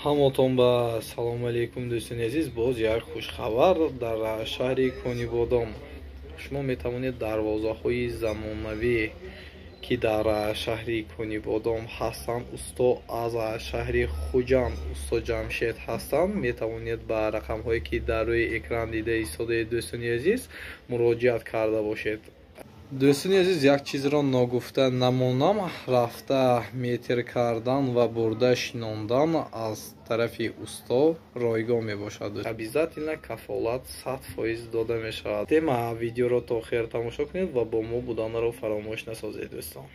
Ҳамотон ба салому алейкум, дӯстони азиз. Боз як хушхабар дар шаҳри Конибодом. Шумо метавонед дарвозаҳои замонавӣ, ки дар шаҳри Конибодом ҳастанд, усто аз шаҳри Хуҷанд, усто Ҷамшед ҳастанд, метавонед ба рақамҳое, ки дар рӯи экран дида истодаед, дӯстони азиз, муроҷиат карда бошед. Дӯстони азиз, як чизро ногуфта намонам: рафта метр кардан ва бурда шинондан аз тарафи усто ройгон мебошад. Обязательно кафолат 100% дода мешавад. Тема видеоро то охир тамошо кунед ва бо мо буданро фаромӯш насозед, дӯстон.